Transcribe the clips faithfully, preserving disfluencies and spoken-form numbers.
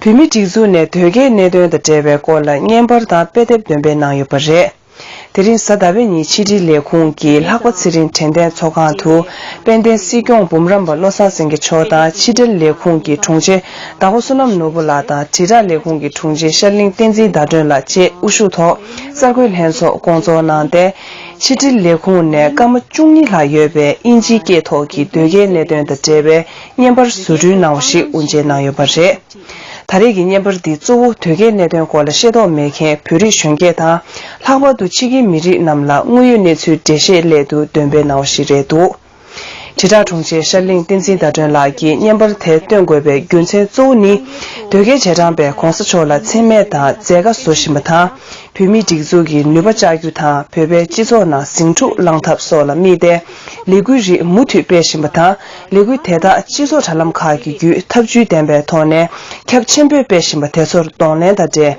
བོད་མིའི་སྒྲིག་འཛུགས་ནས་དོལ་རྒྱལ་གནད་དོན་དང་འབྲེལ་བའི་སྐོར་ལ་བརྙན་པར་དང་དཔེ་དེབ་འདོན་སྤེལ་གནང་ཡོད་པ་རེད། དེ་རིང་གཟའ་ཟླ་བའི་ཉིན་ཕྱི་དྲིལ་ལས་ཁུངས་ཀྱིས་ལྷག་པ་ཚེ་རིང་དྲན་རྟེན་ཚོགས་ཁང་དུ་དཔལ་ལྡན་སྲིད་སྐྱོང་འབུམ་རམས་པ་བློ་བཟང་སེང་གེ་མཆོག་དང་ཕྱི་དྲིལ་ལས་ཁུངས་ཀྱི་དྲུང་ཆེ་ཟླ་འགོ་བསོད་ནམས་ནོར་བུ་ལགས་དང་དྲིལ་བསྒྲགས་ལས་ཁུངས་ཀྱི་དྲུང་ཆེ་ཤར་གླིང་བསྟན་འཛིན་ཟླ་སྒྲོན་ལགས་བཅས་དབུ་བཞུགས་ཐོག་གསར་འགོད་ལྷན་ཚོགས་བསྐོང་ཚོགས་གནང་སྟེ། ཕྱི་དྲིལ་ལས་ཁུངས་ནས་སྐར་མ་བཅུ་གཉིས་ལྷག་ཡོད་པའི་དབྱིན་ཇིའི་སྐད་ཐོག་གི་དོལ་རྒྱལ་གནད་དོན་དང་འབྲེལ་བའི་བརྙན་པར་བཟོ་སྐྲུན་གནང་བ་ཞིག་དབུ་འབྱེད་གནང་ཡོད་པ་རེད། ད་རེས་ཀྱི་བརྙན་པར་འདི་གཙོ་བོ་དོལ་རྒྱལ་གནད་དོན་སྐོར་ལ་ཤེས་རྟོགས་མེད་མཁན་བོད་རིགས་གཞོན་སྐྱེས་དང་། ལྷག་པར་དུ་ཕྱི་རྒྱལ་མི་རིགས་རྣམས་ལ་དངོས་ཡོད་གནས་ཚུལ་འགྲེལ་བཤད་སླད་དུ་འདོན་སྤེལ་གནང་བ་ཞིག་རེད་འདུག་དྲིལ་བསྒྲགས་དྲུང་ཆེ་ཤར་གླིང་བསྟན་འཛིན་ཟླ་སྒྲོན་ལགས་ཀྱིས་བརྙན་པར་དེ་བཏོན་དགོས་པའི་རྒྱུ་མཚན་གཙོ་བོ་ནི། དོལ་རྒྱལ་རྗེས་འབྲང་པས་གོང་ས་མཆོག་ལ་མཚན་སྨད་དང་མཛད་དཀའ་བཟོ་བཞིན་པ་དང་། བོད་མིའི་སྒྲིག་འཛུགས་ཀྱི་ནུས་པ་བཅག་རྒྱུ་དང་། བོད་པའི་སྤྱི་ཚོགས་ནང་ཟིང་འཁྲུག་བསླང་ཐབས་སོགས་ལ་དམིགས་ཏེ། ལས་འགུལ་རིགས་མུ་མཐུད་སྤེལ་བཞིན་པ་དང་། ལས་འགུལ་དེ་དག་སྤྱི་ཚོགས་དྲ་ལམ་ཁག་གི་བརྒྱུད་ཐབས་ཇུས་ལྡན་པའི་ཐོག་ནས་ཁྱབ་ཆེན་པོས་སྤེལ་བཞིན་པ་དེ་ཚོར་གདོང་ལེན་དང་འབྲེལ།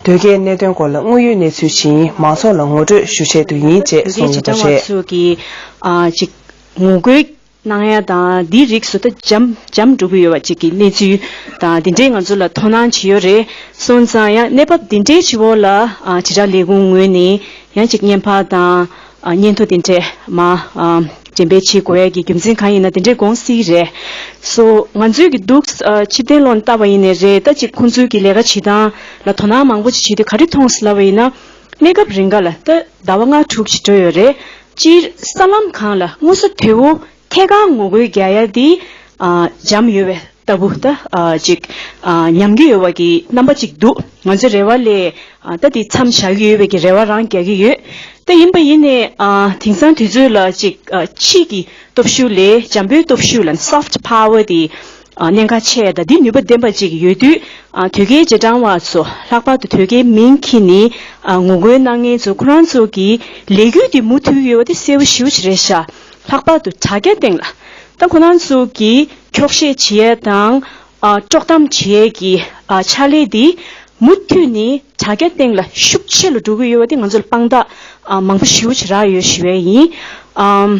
དོལ་རྒྱལ་གནད་དོན་སྐོར་ལ་དངོས་ཡོད་གནས་ཚུལ་ཇི་ཡིན་མང་ཚོགས་ལ་ངོ་སྤྲོད་ཞུ་ཆེད་དུ་ཡིན་ཅེས་གསུངས་ཡོད་པ་རེད། ཚོ་གིས་ཨ་ཅིག་ངོ་རྒོལ་གནང་ཡ་དང་འདིའི་རིགས་སུ་ད་འཇམ་འཇམ་འགྲོ་གི་ཡོད་པ་ཅིག་གི་གནས་ཚུལ་དང་འདི་འདྲའི་ང་ཚོ་ལ་དོ་སྣང་བྱེད་ཡོད་རེད། སོང་ཙང་ཡང་གནས་བབ་འདི་འདྲའི་ཕྱི་བོ་ལ་ཨ་དྲིལ་བསྒྲགས་ལས་ཁུངས་ངོས་ནས་ཡང་ཅིག་བརྙན་ཕར་དང་ཨ་བརྙན་ཐུང་འདི་འདྲའི་མ་ཨ་འགྲེམས་སྤེལ་བྱེད་དགོས་ཡ་གི་རྒྱུ་མཚན་གང་ཡིན་ན་འདི་འདྲའི་དགོངས་སྲིད་རེད། སོ་ང་ཚོའི་གི་འདུག་ཨ་ཕྱིར་བསྟན་ལོག་ནས་བལྟ་བ་ཡིན་ནའི་རེད། ད་ཅིག་ཁོང་ཚོའི་གི་ལས་ཀ་བྱེད་སྟངས་ལ་དོ་སྣང་མང་པོ་ཅིག་བྱེད་དུས་ག་རེ་མཐོང་སྲིད་ལབ་པ་ཡིན་ན། གནས་སྐབས་རིང་ག་ལ་ད་ཟླ་བ་ལྔ་དྲུག་ཅིག་འགྲོ་ཡོད་རེད། སྤྱིར་གསར་ལམ་སྒང་ལ་དངོས་སུ་དོལ་པོ་ཐད་ཀར་ངོ་རྒོལ་རྒྱག་ཡ་འདི་ཨ་འཇམ་ཡོད་པའི་ལྟ་བུ་ད་ཨ་ཅིག་ཨ་ཉམས་ཀྱི་ཡོད་པ་གི་རྣམ་པ་ཅིག་འདུག་ང་ཚོའི་རེ་བ་ལས་ཨ་ད་འདི་མཚམས་བཞག་གི་ཡོད་པའི་གི་རེ་བ་རང་རྒྱག་གི་ཡོད། ད་ཡིན་པ་ཡིན་ནའི་ཨ་དེང་སང་དུས་ཚོད་ལ་ཅིག་ཨ་ཕྱི་གི་སྟོབས་ཤུགས་ལས་འཇམ་པོའི་སྟོབས་ཤུགས་ལ་soft power་དེ་ཨ་གནད་འགག་ཆེ་ཡ་ད་འདི་ནུས་པ་ལྡན་པ་ཅིག་ཡོད་དུས། ཨ་དོལ་རྒྱལ་རྗེས་འབྲང་བ་ཚོ་ལྷག་པར་དུ་དོལ་རྒྱལ་མིང་འཁྱེར་ནས་ཨ་ངོ་རྒོལ་གནང་མཁན་ཚོ་ཁོ་རང་ཚོ་གི་ལས་འགུལ་དེ་མུ་མཐུད་ཡོད་པ་དེ་གསལ་པོ་ཞེ་པོ་ཅིག་རེད་ཤག་ལྷག་པར་དུ་དྲ་རྒྱ་སྟེང་ལ་ད་ཁོ་རང་ཚོ་གི་འཁྱོག་བཤད་བྱེད་ཡས་དང་ཨ་དཀྲོག་གཏམ་བྱེད་ཡས་ཀྱི་ཨ་ཕྱག་ལས་དེ་མུ་མཐུད་ནས་དྲ་རྒྱ་སྟེང་ལ་ཤུགས་ཆེ་རུ་འགྲོ་གི་ཡོད་པ་དེ་ང་ཚོ་ལ་དཔང་རྟགས་ཨ་མང་པོ་ཞེ་པོ་ཅིག་རག་ཡོད་ཞུ་ཡས་ཡིན། ཨམ་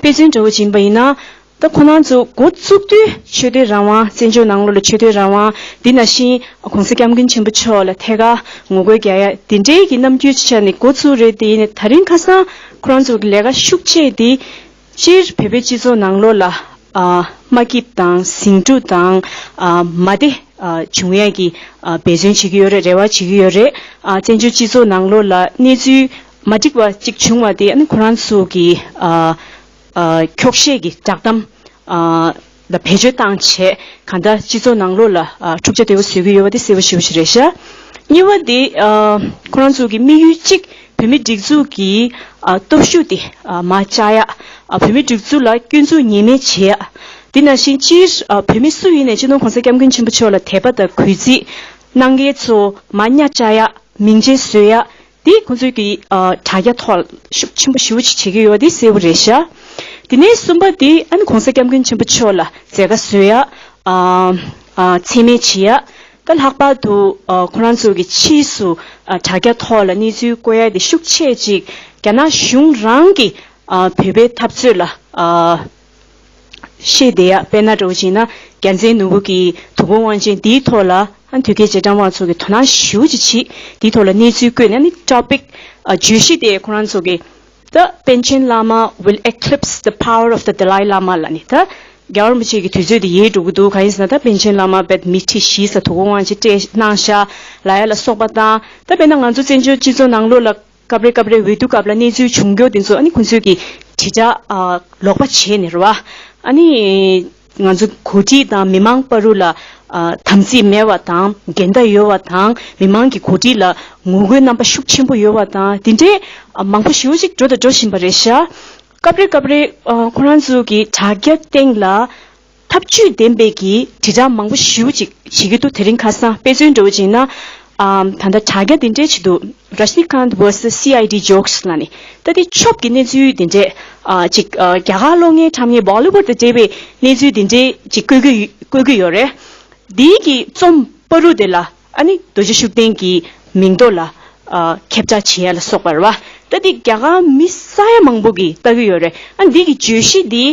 དཔེ་མཚོན་འདྲ་བོ་ཅིག་ཡིན་པ་ཡིན་ན། ད་ཁོ་རང་ཚོ་འགོ་བཙུགས་དུས་ཆོས་དད་རང་དབང་བཙན་བྱོལ་ནང་ལོགས་ལ་ཆོས་དད་རང་དབང་འདི་ནང་བཞིན་གོང་ས་སྐྱབས་མགོན་ཆེན་པོ་མཆོག་ལ་ཐད་ཀར་ངོ་རྒོལ་རྒྱག་ཡ་འདི་འདྲའི་གི་རྣམ་འགྱུར་ཅིག་ཆགས་ནས་འགོ་བཙུགས་རེད། དེ་ཡིན་ནའི་ད་རིང་ཁ་སང་ཁོ་རང་ཚོ་གི་ལས་ཀ་ཤུགས་ཆེ་དེ་སྤྱིར་བོད་པའི་སྤྱི་ཚོགས་ནང་ལོགས་ལ་ཨ་མ་སྐྱིད་དང་ཟིང་འཁྲུག་དང་ཨ་མ་བདེ་ཨ་བྱུང་ཡ་གི་ཨ་འབད་བརྩོན་བྱེད་ཀྱི་ཡོད་རེད། རེ་བ་བྱེད་ཀྱི་ཡོད་རེད། ཨ་བཙན་བྱོལ་སྤྱི་ཚོགས་ནང་ལོགས་ལ་གནས་ཚུལ་མ་འགྲིག་པ་ཅིག་བྱུང་བ་དེ་ཨ་ནི་ཁོ་རང་ཚོ་གི་ཨ། ཨ་འཁྱོག་བཤད་ཀྱི་བསྒྲགས་གཏམ་ཨ་ལ་བེད་སྤྱོད་བཏང་བྱས་གང་ལྟར་སྤྱི་ཚོགས་ནང་ལོགས་ལ་ཨ་འཁྲུག་ཆ་དེ་བ་བཟོ་གི་ཡོད་པ་དེ་གསལ་པོ་ཞེ་པོ་ཞིག་རེད་ཤག་གཉིས་པ་དེ་ཨ་ཁོ་རང་ཚོ་གི་དམིགས་ཡུལ་གཅིག་བོད་མི་སྒྲིག་འཛུགས་ཀྱི་ཨ་སྟོབས་ཤུགས་དེ་ཨ་མར་བཅག་ཡ། ཨ་བོད་མི་སྒྲིག་འཛུགས་ལ་སྐྱོན་འཛུགས་ཉེས་མེད་བྱེད་ཡ། དེ་ནང་བཞིན་སྤྱིར་ཨ་བོད་མི་སུ་ཡིན་ནའི་སྤྱི་ནོར་གོང་ས་སྐྱབས་མགོན་ཆེན་པོ་མཆོག་ལ་དད་པ་དང་གུས་བརྩི་གནང་མཁན་ཚོ་མར་གཉའ་བཅག་ཡ། མིང་ཆེན་བཟོ་ཡ། དེ་ཁོང་ཚོས་ཀྱི་ཨ་དྲ་རྒྱ་ཐོག་ཤུགས་ཆེན་པོ་ཞེ་པོ་ཅིག་བྱེད་ཀྱི་ཡོད་པ་དེ་གསལ་པོ་རེད་ཤག་དེ་ནས་གསུམ་པ་དེ་ཨ་ནི་གོང་ས་སྐྱབས་མགོན་ཆེན་པོ་མཆོག་ལ་མཛད་དཀའ་བཟོ་ཡ། ཨ་ཨ་མཚན་སྨད་བྱེད་ཡ། ད་ལྷག་པར་དུ་ཨ་ཁོ་རང་ཚོ་གི་ཕྱིས་སུ་ཨ་དྲ་རྒྱ་ཐོག་ལ་གནས་ཚུལ་བཀོད་ཡ་དེ་ཤུགས་ཆེ་ཅིག་རྒྱ་ནག་གཞུང་རང་གི་ཨ་བོད་པའི་འཐབ་རྩོད་ལ་ཨ་བཤད་བསྡད་ཡ། དཔེར་ན་འདྲ་བོ་བྱས་ན་རྒྱལ་མཚན་ནོར་བུ་གིས་དོ་དགོང་དབང་ཆེན་འདིའི་ཐོག་ལ་ཨ་དོལ་རྒྱལ་རྗེས་འབྲང་བ་ཚོ་གི་དོ་སྣང་ཞེ་པོ་ཅིག་བྱེད། འདིའི་ཐོག་ལ་གནས་ཚུལ་བཀོད་ནས་ནི་ཊོ་པིག་ཨ་བརྗོད་གཞི་དེ་ཁོ་རང་ཚོ་གི་ད་པཎ་ཆེན་བླ་མ་will eclipse the power of the Dalai Lama ལབ་ནི་ད་རྒྱལ་བ་རིན་པོ་ཆེ་གི་དུས་ཚོད་དེ་ཡལ་འགྲོ་གི་འདུག་གང་ཡིན་ཟེར་ན་ད་པཎ་ཆེན་བླ་མ་རྦད་མི་ཁྲི་བཞི་ཙམ་དོ་དགོང་དབང་ཆེན་སྤྲད་གནང་ཤག་ལབ་ཡ་ལ་སོགས་པ་དང་། ད་དཔེར་ན་ང་ཚོ་བཙན་བྱོལ་སྤྱི་ཚོགས་ནང་ལོགས་ལ་སྐབས་རེ་སྐབས་རེ་འོས་བསྡུ་སྐབས་ལ་གནས་ཚུལ་བྱུང་རྒྱུ་དེ་ཚོ་ཨ་ནི་ཁོང་ཚོས་ཀྱི་དྲིལ་བསྒྲགས་ཨ་ལོག་པ་བྱས་ནས་རེད་བ། ཨ་ནི་ང་ཚོ་འགོ་ཁྲིད་དང་མི་མང་བར་དུ་ལ་ཨ་དམ་ཚིག་མེད་པ་དང་འགལ་ཟླ་ཡོད་པ་དང་མི་མང་གི་འགོ་ཁྲིད་ལ་ངོ་རྒོལ་རྣམ་པ་ཤུགས་ཆེན་པོ་ཡོད་པ་དང་དེ་འདྲའི་ཨ་མང་པོ་ཞེ་པོ་ཅིག་འགྲོ་དང་འགྲོ་བཞིན་པ་རེད་ཤག་སྐབས་རེ་སྐབས་རེ་ཨ་ཁོ་རང་ཚོ་གི་དྲ་རྒྱ་སྟེང་ལ། ཐབས་ཇུས་ལྡན་པའི་གི་དྲིལ་བསྒྲགས་མང་པོ་ཞེ་པོ་ཅིག་བྱེད་ཀྱི་འདུག་དེ་རིང་ཁ་སང་དཔེ་མཚོན་འདྲ་བོ་བྱས་ན། ཨམ་ད་ལྟ་དྲ་རྒྱ་འདི་འདྲས་བྱེད་འདུག Rajnikant versus C I D jokes ལབ་ནས་ད་དེ་ཆོབ་ཀྱི་གནས་ཚུལ་འདི་འདྲས་ཨ་ཅིག་ཨ་རྒྱ་གར་གློག་བརྙན་འཁྲབ་མཁན་Bollywood དང་འབྲེལ་བའི་གནས་ཚུལ་འདི་འདྲས་ཅིག་བཀོད་ཀྱི་བཀོད་ཀྱི་ཡོད་རེད། འདིའི་གི་རྩོམ་པ་རུ་དེ་ལ་ཨ་ནི་རྡོ་རྗེ་ཤུགས་ལྡན་གྱི་མིང་ཐོག་ལ་ཨ་ཁྱབ་བསྒྲགས་བྱེད་ཡ་ལ་སོགས་པ་རེད་བ། ད་དེ་རྒྱ་གར་མི་ས་ཡ་མང་པོ་གིས་ལྟ་གི་ཡོད་རེད། ཨ་འདི་གི་བརྗོད་གཞི་འདི།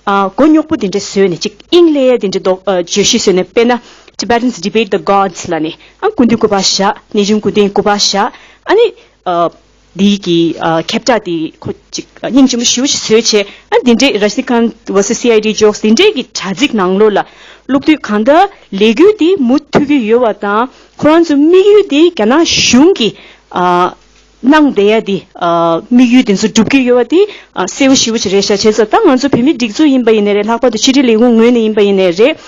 ཨ་མགོ་རྙོག་པོ་དེ་འདྲ་བཟོས་ནས་ཅིག་དབྱིངས་སླེབས་ཡ་དེ་འདྲ་འདུག་ཨ་བརྗོད་གཞི་བཟོས་ནས་དཔེར་ན་ Tibetans debate the gods ལ་ནི་ཨ་སྐུ་མདུན་སྐུ་པར་བཞག་གནས་ཆུང་སྐུ་མདུན་སྐུ་པར་བཞག་ཨ་ནི་ཨ་འདིའི་གི་ཨ་ཁྱབ་བསྒྲགས་དེ་ཁོ་ཅིག་ཨ་སྙིང་རྗེ་མོ་ཞེ་པོ་ཅིག་བཟོས་བྱས། ཨ་འདི་འདྲའི་Rajnikant versus C I D jokes འདི་འདྲའི་གི་དྲ་ཚིགས་ནང་ལོགས་ལ་བླུགས་དུས། གང་ལྟར་ལས་འགུལ་འདི་མུ་མཐུད་ཀྱི་ཡོད་པ་དང་། ཁོ་རང་ཚོ་དམིགས་ཡུལ་འདི་རྒྱ་ནག་གཞུང་གི་ཨ་གནང་བསྡད་ཡ་འདི་ཨ་དམིགས་ཡུལ་དེ་ཚོ་སྒྲུབ་ཀྱི་ཡོད་པ་འདི་ཨ་གསལ་པོ་ཞེ་པོ་ཅིག་རེད་ཤག་བྱས་ཙང་ད་ང་ཚོ་བོད་མིའི་སྒྲིག་འཛུགས་ཡིན་པ་ཡིན་ནའི་རེད། ལྷག་པར་དུ་ཕྱི་དྲིལ་ལས་ཁུངས་ངོས་ནས་ཡིན་པ་ཡིན་ནའི་རེད།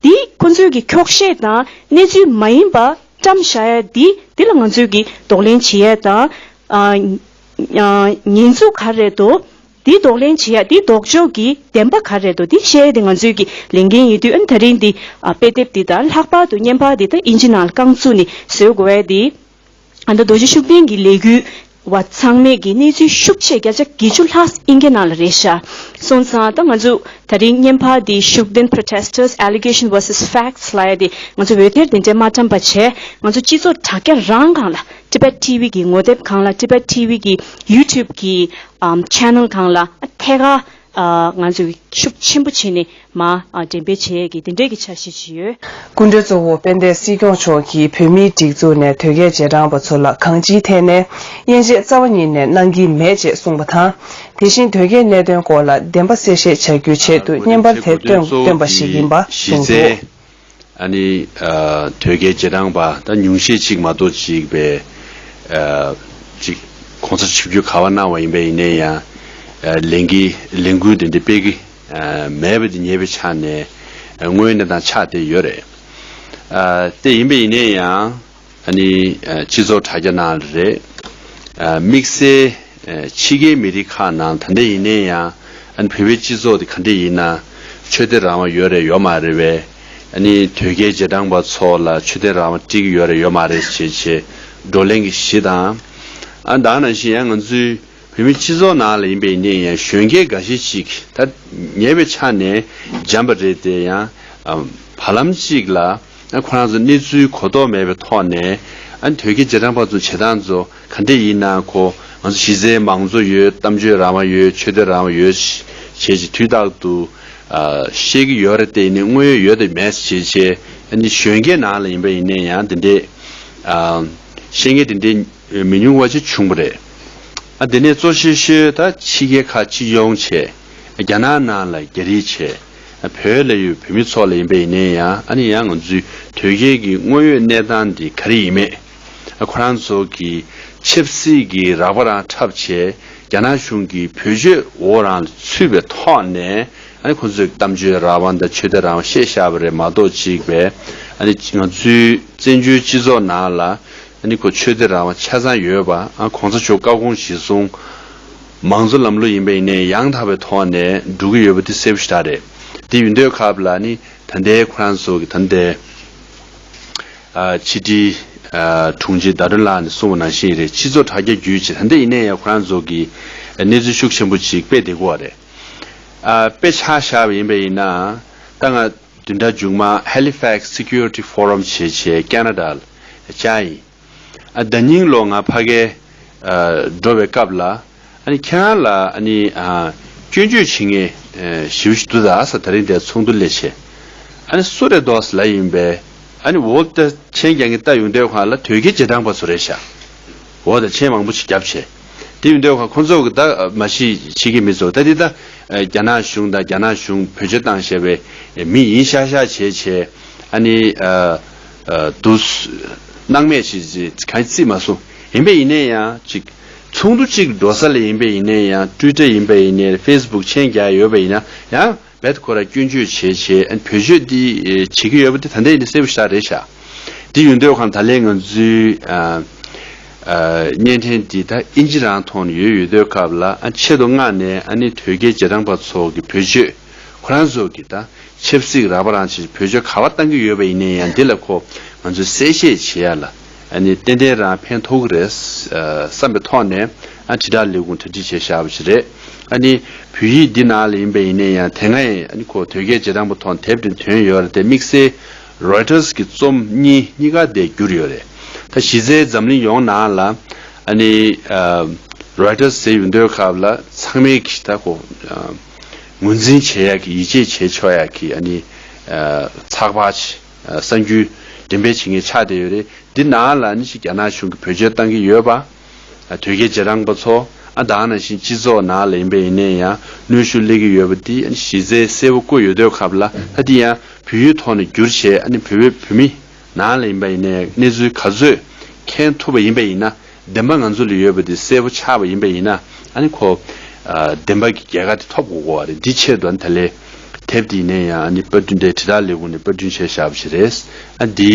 འདི་ཁོ་ཚོས་ཀྱི་འཁྱོག་བཤད་དང་གནས་ཚུལ་མ་ཡིན་པ་བཀྲམ་བཞག་ཡ་འདི། འདི་ལ་ང་ཚོས་ཀྱི་གདོང་ལེན་བྱེད་ཡ་དང་། ཨ་ཨ་ཉེས་འཛུགས་ག་རེ་རེད་འདུག་འདི་གདོང་ལེན་བྱེད་ཡ་འདི། ལྡོག་ཕྱོགས་ཀྱི་བདེན་པ་ག་རེ་རེད་འདུག་འདི་བཤད་ཡ་འདི་ང་ཚོས་ཀྱི་ལས་འགན་ཡིན་དུས། ཨ་ནི་ད་རིང་འདི་ཨ་དཔེ་དེབ་འདི་དང་ལྷག་པར་དུ་བརྙན་པར་འདི་ད་དབྱིན་ཇི་ནང་ལ་རྐང་བཙུགས་ནས་བཟོ་དགོས་ཡ་འདི། ཨ་ད་རྡོ་རྗེ་ཤུགས་ལྡན་གྱི་ལས་འགུལ་བ་ཚང་མས་ཀྱི་གནས་ཚུལ་ཤུགས་ཆེ་བརྒྱ་ཆ་བརྒྱད་ཅུ་ལྷག་དབྱིན་སྐད་ནང་ལ་རེད་ཤག་སོང་ཙང་ད་ང་ཚོ་ད་རིང་བརྙན་པར་འདི་ཤུགས་ལྡན་protesters allegation versus facts ལབ་ཡ་དེ་ང་ཚོ་འོད་སྡེར་དེ་འདྲའི་མ་བཀྲམ་པ་བྱས། ང་ཚོ་སྤྱི་ཚོགས་དྲ་རྒྱ་རང་སྒང་ལ་Tibet T V གི་ངོ་དེབ་སྒང་ལ། Tibet T V གི་YouTube གི་ཨམ་channel སྒང་ལ་ཨ་ཐད་ཀར་ཨ་ང་ཚོས་ཤུགས་ཆེན་པོ་བྱས་ནས་མར་ཨ་འགྲེམས་སྤེལ་བྱེད་ཡས་ཀྱི་དེ་འདྲའི་གི་འཆར་གཞི་ཅིག་ཡོད། སྐུ་མགྲོན་གཙོ་བོ་དཔལ་ལྡན་སྲིད་སྐྱོང་མཆོག་གིས་བོད་མིའི་སྒྲིག་འཛུགས་ནས་དོལ་རྒྱལ་རྗེས་འབྲང་པ་ཚོ་ལ་གང་ཅིའི་ཐད་ནས་དབྱེ་འབྱེད་རྩ་བ་ཉིད་ནས་གནང་གི་མེད་ཅེས་གསུངས་པ་དང་། དེ་བཞིན་དོལ་རྒྱལ་གནད་དོན་སྐོར་ལ་བདེན་པ་གསལ་བཤད་བྱ་རྒྱུའི་ཆེད་དུ་བརྙན་པར་དེ་བཏོན་བཏོན་པ་ཞིག་ཡིན་པ་གསུངས་འདུག་ཨ་ནི་ཨ་དོལ་རྒྱལ་རྗེས་འབྲང་པ་ད་ཉུང་ཤས་ཅིག་མ་གཏོགས་ཅིག་པའི་ཨ་ཅིག་གོང་ས་ཆིབས་བསྒྱུར་ག་པར་གནང་བ་ཡིན་པ་ཡིན་ནའི་ཡང་། ཨ་ལས་འགུལ་ལས་འགུལ་དེ་འདྲ་སྤེལ་གི་ཨ་མེད་པ་དེ་ཉེ་བའི་ཆ་ནས་ཨ་དངོས་གནས་དང་ཆགས་བསྡད་ཡོད་རེད། ཨ་དེ་ཡིན་པ་ཡིན་ནའི་ཡང་། ཨ་ནི་ཨ་སྤྱི་ཚོགས་དྲ་རྒྱ་ནང་ལ་རེད། ཨ་དམིགས་བསལ་ཨ་ཕྱི་རྒྱལ་མི་རིགས་ཁག་ནང་ད་ལྟ་ཡིན་ནའི་ཡང་། ཨ་ནི་བོད་པའི་སྤྱི་ཚོགས་དེ་ག་འདྲ་ཡིན་ན་ཆོས་དད་རང་དབང་ཡོད་རེད་ཡོད་མ་རེད་པས། ཨ་ནི་དོལ་རྒྱལ་རྗེས་འབྲང་པ་ཚོ་ལ་ཆོས་དད་རང་དབང་སྤྲད་ཀྱི་ཡོད་རེད་ཡོད་མ་རེད་ཅེས་བྱས་བགྲོ་གླེང་གི་གཞི་དང་། ཨ་ད་ག་ནང་བཞིན་ཡང་ང་ཚོའི་བོད་མི་སྤྱི་ཚོགས་ནང་ལ་ཡིན་པ་ཡིན་ནའི་ཡང་གཞོན་སྐྱེས་འགའ་ཤས་ཤིག་ད་ཉེ་བའི་ཆ་ནས་འཇམ་པ་རེད་དེ། ཡང་ཨ་བར་ལམ་གཅིག་ལ་ཨ་ཁོ་རང་ཚོ་གནས་ཚུལ་གོ་རྟོགས་མེད་པའི་ཐོག་ནས། ཨ་དོལ་རྒྱལ་རྗེས་འབྲང་པ་ཚོ་བྱེད་སྟངས་ཚོ་ག་འདྲ་ཡིན་ན། ཁོ་ང་ཚོ་གཞི་རྩའི་མང་གཙོ་ཡོད། གཏམ་བརྗོད་རང་དབང་ཡོད། ཆོས་དད་རང་དབང་ཡོད་ཞེས་བྱས་དུས་རྟག་ཏུ་ཨ་བཤད་ཀྱི་ཡོད་རེད་དེ། ནི་དངོས་ཡོད་ཡོད་དེ་མེད་ཅེས་བྱས། ཨ་ནི་གཞོན་སྐྱེས་ནང་ལ་ཡིན་པ་ཡིན་ནའི་ཡང་དེ་འདྲས་ཨ་བཤད་མཁན་དེ་འདྲས་མི་ཉུང་བ་ཅིག་བྱུང་བ་རེད། ཨ་དེ་ནས་གཙོ་ཆེ་ཤོས་ད་ཕྱི་རྒྱལ་ཁག་སྤྱི་ཡོངས་བྱས། རྒྱ་ནག་ནང་ལ་རྒྱ་རིགས་བྱས། ཨ་བོད་ལ་ཡོད་བོད་མི་ཚོ་ལ་ཡིན་པ་ཡིན་ནའི་ཡང་། ཨ་ནི་ཡང་ང་ཚོའི་དོལ་རྒྱལ་གྱི་དངོས་ཡོད་གནས་སྟངས་འདི་ག་རེ་ཡིན་མེད། ཨ་ཁོ་རང་ཚོ་གི་ཆབ་སྲིད་ཀྱི་རགས་པ་རང་འཁྲབ་བྱས། རྒྱ་ནག་གཞུང་གི་བེད་སྤྱོད་འོག་རང་ལ་ཚུད་པའི་ཐོག་ནས། ཨ་ནི་ཁོ་ཚོས་གཏམ་བརྗོད་རང་དབང་དང་ཆོས་དད་རང་དབང་བཤད་བཞག་པ་རེད་མ་གཏོགས་ཅིག་པས། ཨ་ནི་ང་ཚོའི་བཙན་བྱོལ་སྤྱི་ཚོགས་ནང་ལ་ཨ་ནི་ཁོ་ཆོས་དད་རང་དབང་ཆ་ཚང་ཡོད་པ། ཨ་གོང་ས་མཆོག་བཀའ་དགོངས་གཞིར་བཟུང་མང་གཙོ་ལམ་ལུགས་ཡིན་པ་ཡིན་ནའི་ཡང་དག་པའི་ཐོག་ནས་འགྲོ་གི་ཡོད་པ་དེ་གསལ་པོ་ཞེ་དྲག་རེད། དེ་ཡིན་དུས་སྐབས་ལ་ནི་ད་ལྟའི་ཁོ་རང་ཚོ་གི་ད་ལྟའི་ཨ་ཕྱི་དྲིལ་ཨ་དྲུང་ཆེ་ཟླ་སྒྲོན་ལགས་ནས་གསུངས་པ་ནང་བཞིན་རེད། སྤྱི་ཚོགས་དྲ་རྒྱ་བརྒྱུད་བྱས་ད་ལྟ་ཡིན་ནའི་ཡང་ཁོ་རང་ཚོ་གི་གནས་ཚུལ་ཤུགས་ཆེན་པོ་ཅིག་སྤེལ་བསྡད་ཀྱི་ཡོད་རེད། ཨ་དཔེ་ཆ་བཞག་པ་ཡིན་པ་ཡིན་ན། ད་ང་བདུན་ཕྲག་མཇུག་མ་Halifax Security Forum བྱས་བྱས་ཁེ་ན་ཌ་ལ་བཅར་ཡིན། ཨ་ཟླ་ཉིན་ལོ་ང་ཕ་གིར་ཨ་འགྲོ་བའི་སྐབས་ལ། ཨ་ནི་ཁྱེད་རང་ལ་ཨ་ནི་ཨ་སྐྱོན་བརྗོད་བྱེད་མཁན་ཨ་ཞེ་པོ་ཅིག་འདུག་ད་ཟེར། ད་རིང་འདིར་ཚོགས་འདུ་སླེབས་བྱས། ཨ་ནི་སུ་རེད་འདུག་ཟེར་ལབ་ཡིན་པས། ཨ་ནི་འོ་ད་མཆན་རྒྱག་མཁན་ལྟ་ཡོང་དུས་སྒང་ལ་དོལ་རྒྱལ་རྗེས་འབྲང་པ་ཚོ་རེད་ཤག་འོ་ད་མཆན་མང་པོ་ཅིག་བརྒྱབ་བྱས། དེ་ཡིན་དུས་ཁོ་ཚོ་གི་ད་མ་གཞི་ཕྱི་རྒྱལ་མི་ཚོ་ད་འདི་ད་རྒྱ་ནག་གཞུང་དང་རྒྱ་ནག་གཞུང་བེད་སྤྱོད་བཏང་བཞག་པའི་མི་ཡིན་ཤག་ཤག་བྱས་བྱས། ཨ་ནི་ཨ་ཨ་དུ་སྣང་མེད་བྱས་བྱས་གང་བརྩི་མ་སོང་། ཡིན་པས་ཡིན་ནའི་ཡང་ཅིག་ཚོགས་འདུ་ཅིག་འགྲོ་ས་ལ་ཡིན་པས་ཡིན་ནའི་ཡང་། ཊུའི་ཊར་ཡིན་པས་ཡིན་ནའི་ཕེ་སི་བུག་མཆན་རྒྱག་ཡོད་པ་ཡིན་ན་ཡང་། རྦད་ཁོ་ར་སྐྱོན་བརྗོད་བྱས་བྱས། ཨ་བེད་སྤྱོད་འདི་བྱེད་ཀྱི་ཡོད་པ་དེ་ད་ལྟ་ཡིན་ན་གསལ་པོ་ཞེ་དྲག་རེད་ཤག་དེ་ཡིན་དུས་ཁོ་ད་ལན་ང་ཚོའི་ཨ་ཨ་བརྙན་འཕྲིན་འདི་ད་དབྱིན་ཇི་རང་ཐོག་ནས་ཡོད་ཡོད་དུས་སྐབས་ལ། ཨ་ཆེད་དུ་མངགས་ནས་ཨ་ནི་དོལ་རྒྱལ་རྗེས་འབྲང་པ་ཚོ་གི་བེད་སྤྱོད། ཁོ་རང་ཚོ་གི་ད་ཆབ་སྲིད་རགས་པ་རང་བྱས་བེད་སྤྱོད་ག་པར་བཏང་གི་ཡོད་པ་ཡིན་ནའི་ཡང་། འདི་ལ་ཁོ་ང་ཚོས་གསལ་བཤད་བྱེད་ཡ་ལ་ཨ་ནི་ཏན་ཏན་རང་ཕན་ཐོགས་ཀྱི་རེད་བསམ་པའི་ཐོག་ནས། ཨ་དྲིལ་བསྒྲགས་ལས་ཁུངས་གྲ་སྒྲིག་བྱས་བཞག་པ་ཞིག་རེད། ཨ་ནི་བོད་ཡིག་འདི་ནང་ལ་ཡིན་པ་ཡིན་ནའི་ཡང་། དེ་སྔ་ཡང་ཨ་ནི་ཁོ་དོལ་རྒྱལ་རྗེས་འབྲང་པ་ཐོག་དེབ་དེ་ཐོན་ཡོད་རེད་དེ། དམིགས་བསལ་རོའི་ཊར་གྱི་རྩོམ་གཉིས་གཉིས་ཀ་དེ་བསྒྱུར་ཡོད་རེད། ད་གཞི་རྩའི་འཛམ་གླིང་ཡོངས་ནང་ལ་ཨ་ནི་ཨ་རོའི་ཊར་ཟེར་ཡོང་དུས་སྐབས་ལ་ཚང་མས་ཀྱི་ད་ཁོ་ཨ་ངོས་འཛིན་བྱེད་ཡག་གི་ཡིད་ཆེས་བྱེད་ཆོག་ཡག་གི་ཨ་ནི་ཨ་ཚགས་པར་ཅིག་གསར་འགྱུར་འགྲེམས་སྤེལ་བྱེད་མཁན་ཆགས་བསྡད་ཡོད་རེད། འདི་ནང་ལ་ནི་ཅིག་རྒྱ་ནག་གཞུང་གིས་བེད་སྤྱོད་བཏང་གི་ཡོད་པ། དོལ་རྒྱལ་རྗེས་འབྲང་པ་ཚོ། ཨ་ད་ག་ནང་བཞིན་སྤྱི་ཚོགས་ནང་ལ་ཡིན་པ་ཡིན་ནའི་ཡང་གནོན་ཤུགས་སླེབས་ཀྱི་ཡོད་པ་འདི་ཨ་ནི་གཞི་རྩའི་གསལ་པོ་བཀོད་ཡོད་དུས་སྐབས་ལ། ད་འདི་ཡང་བོད་ཡིག་ཐོག་ནས་བསྒྱུར་བྱས། ཨ་ནི་བོད་པའི་བོད་མི་ནང་ལ་ཡིན་པ་ཡིན་ནའི་གནས་ཚུལ་ག་ཚོད་མཁྱེན་ཐུབ་པ་ཡིན་པ་ཡིན་ན། བདེན་པ་ང་ཚོ་ལ་ཡོད་པ་འདི་གསལ་པོ་ཆགས་པ་ཡིན་པ་ཡིན་ན། ཨ་ནི་ཁོ་ཨ་བདེན་པ་གི་རྒྱལ་ཁ་དེ་ཐོབ་དགོས་ཀྱི་ཡོད་རེད། འདི་ཆེད་དུ་ཨ་ནི་ད་ལས་དེབ་འདི་ཡིན་ནའི་ཡང་ཨ་ནི་པར་སྐྲུན་དེ་དྲིལ་བསྒྲགས་ལས་ཁུངས་ནས་པར་སྐྲུན་བྱས་བཞག་པ་ཞིག་རེད། ཨ་འདི་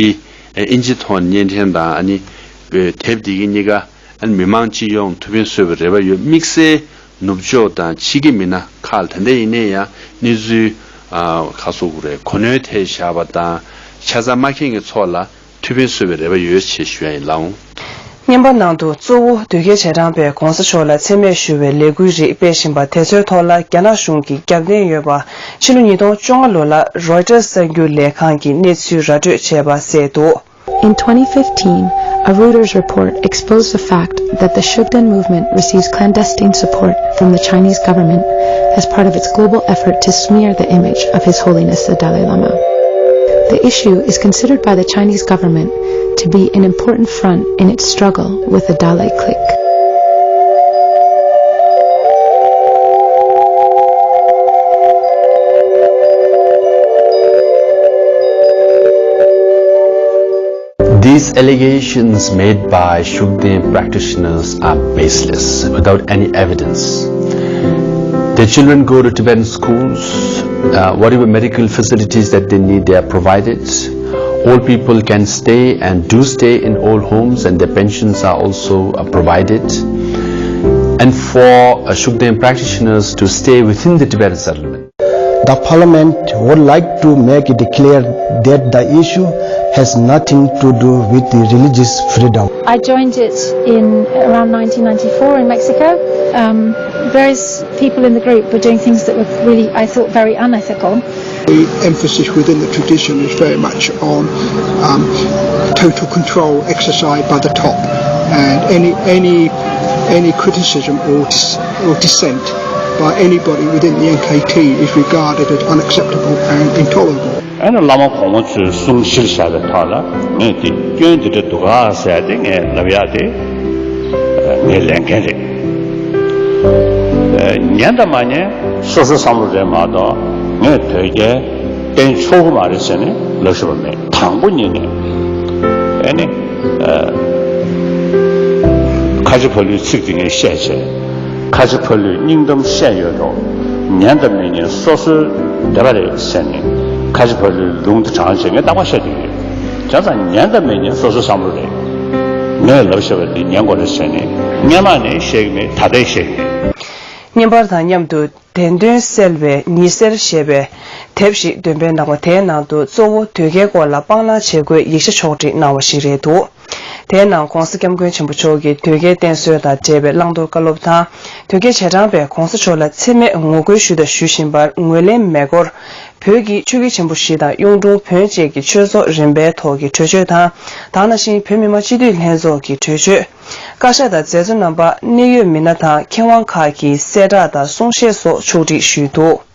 ཨིན་ཇི་ཐོག་ནས་སྙན་སྒྲོན་དང་། ཨ་ནི་དེབ་འདི་གི་གཉིས་ཀ་ཨ་ནི་མི་མང་སྤྱི་ཡོངས་ཐུགས་ཕན་གསོས་པའི་རེ་བ་ཡོད། དམིགས་བསལ་ནུབ་ཕྱོགས་དང་ཕྱི་རྒྱལ་མི་སྣ་ཁག་ལ་ད་ལྟ་ཡིན་ནའི་ཡང་གནས་ཚུལ་ཨ་ག་རེ་ཟེར་དགོས་རེད། གོ་གནོན་ཐེབས་བཞག་པ་དང་ཆ་ཚང་མ་མཁྱེན་མཁན་ཚོ་ལ་ཐུགས་ཕན་གསོས་པའི་རེ་བ་ཡོད་ཅེས་ཞུ་ཡ་ཡིན། ལགས་འོང་། བརྙན་པར་ནང་དུ་གཙོ་བོ་དོལ་རྒྱལ་རྗེས་འབྲང་པས་གོང་ས་མཆོག་ལ་མཚན་སྨད་ཞུ་བའི་ལས་འགུལ་རིགས་སྤེལ་བཞིན་པ་དེ་ཚོའི་ཐོག་ལ་རྒྱ་ནག་གཞུང་གིས་རྒྱབ་རྟེན་ཡོད་པ་ཕྱི་ལོ་ཉིས་སྟོང་བཅོ་ལྔ་ལོ་ལ་རོའི་ཊར་གསར་འགྱུར་ལས་ཁང་གིས་གནས་ཚུལ་ར་སྤྲོད་བྱས་པ་གསལ་འདུག། In twenty fifteen, a Reuters report exposed the fact that the Shugden movement receives clandestine support from the Chinese government as part of its global effort to smear the image of His Holiness the Dalai Lama. The issue is considered by the Chinese government to be an important front in its struggle with the Dalai clique. These allegations made by Shugden practitioners are baseless, without any evidence. Their children go to Tibetan schools. Uh, whatever medical facilities that they need, they are provided. Old people can stay and do stay in old homes, and their pensions are also uh, provided. And for uh, Shugden practitioners to stay within the Tibetan settlement, the parliament would like to make it clear that the issue has nothing to do with the religious freedom. I joined it in around nineteen ninety-four in Mexico. Um, various people in the group were doing things that were really, I thought, very unethical. The emphasis within the tradition is very much on um, total control exercised by the top, and any any any criticism or dis- or dissent by anybody within the N K T is regarded as unacceptable and intolerable. ཨ་ནི་བླ་མ་གོང་མ་ཚོས་གསུང་གཞིར་བཞག་པའི་ཐོག་ལ་ངས་འདི་སྐྱོན་འདི་འདྲ་འདུག་ག་ཟེར་ཏེ་ངས་ལབ་ཡག་དེ་ངའི་ལས་འགན་རེད། ཉན་དང་མ་ཉན་སོ་སོའི་བསམ་བློ་རེད་མ་གཏོགས། ངས་དོལ་རྒྱལ་བསྟེན་ཆོག་གི་མ་རེད་ཟེར་ནས་ལབ་ཤེས་པ་མེད། དང་པོ་ཉིད་ནས་ཨ་ནི་ཁ་ཆེ་ཕ་ལུའི་ཚིག་དེ་ངས་བཤད་བྱས། ཁ་ཆེ་ཕ་ལུས་སྙིང་གཏམ་བཤད་ཡོད་དོ། ཉན་དང་མི་ཉན་སོ་སོའི་འདོད་པ་རེད་ཟེར་ནས་ཁ་ཆེ་ཕ་ལུའི་ལུང་དེ་དྲངས་བྱས་ངས་རྟག་པར་བཤད་བསྡད་ཡོད། བྱས་ཙང་ཉན་དང་མི་ཉན་སོ་སོའི་བསམ་བློ་རེད། ངས་ལབ་བཞག་པ་འདི་ཉན་དགོས་རེད་ཟེར་ནས་སྔན་མ་ནས་བཤད་ཀྱི་མེད། ད་ལྟའི་བཤད་ཀྱི་མེད། བརྙན་པར་དང་མཉམ་དུ་བདེན་དོན་གསལ་བའི་ཉི་ཟེར་ཞེས་པའི་དེབ་ཞིག་འདོན་སྤེལ་གནང་བ། དེའི་ནང་དུ་གཙོ་བོ་དོལ་རྒྱལ་སྐོར་ལ་སྤང་བླང་བྱེད་དགོས་ཡིག་ཆ་ཕྱོགས་སྒྲིག་གནང་བ་ཞིག་རེད་འདུག། དེའི་ནང་༧གོང་ས་༧སྐྱབས་མགོན་ཆེན་པོ་མཆོག་གིས་དོལ་རྒྱལ་བསྟེན་གསོལ་དང་འབྲེལ་བའི་བླང་དོར་བཀའ་སློབ་དང་། དོལ་རྒྱལ་རྗེས་འབྲང་པས་གོང་ས་མཆོག་ལ་མཚན་སྨད་ངོ་རྒོལ་ཞུས་དང་ཞུ་བཞིན་པར་ངོས་ལེན་མེད་སྐོར། བོད་ཀྱི་ཆོས་བརྒྱུད་ཆེན་པོ་བཞི་དང་གཡུང་དྲུང་བོན་བཅས་ཀྱི་ཆོས་ཚོགས་རིམ་པའི་ཐོག་གི་གྲོས་ཆོད་དང་། ད་ག་ནང་བཞིན་བོད་མི་མང་སྤྱི་འཐུས་ལྷན་ཚོགས་ཀྱི་གྲོས་ཆོད། བཀའ་ཤག་དང་མཛད་གཙོ་རྣམ་པ། གནད་ཡོད་མི་སྣ་དང་མཁས་དབང་ཁག་གི་གསལ་བསྒྲགས་དང་གསུང་བཤད་སོགས་ཕྱོགས་སྒྲིག་ཞུས་འདུག།